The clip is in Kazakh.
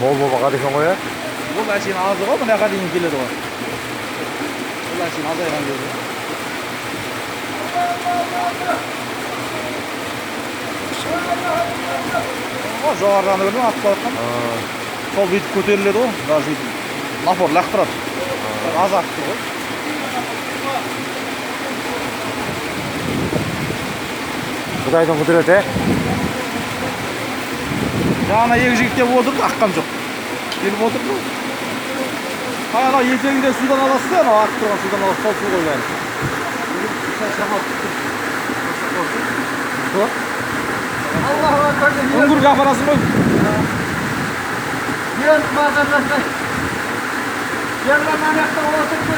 Мол болып ағады екен ғой, ә? Ол әшейін азы ғой, мына жаққа дейін келеді ғой. Ол әшейін азайған кезі. О, жоғарыдан көрдің ме, атып жатқан. Сол бүйтіп көтеріледі ғой, даже бүйтіп напор лақтырады. Аз ағып тұр ғой. Құдайдың құдіреті, ә? Жаңа екі жігіт келіп отырды, аққан жоқ. Келіп отырды. Ай, анау етегінде судан аласыз да, анау ағып тұрған судан аласыз, сол су ғой бәрі. Үңгірге апарасың ғой. Мен базарласай. Ерлан ана жақта отырып.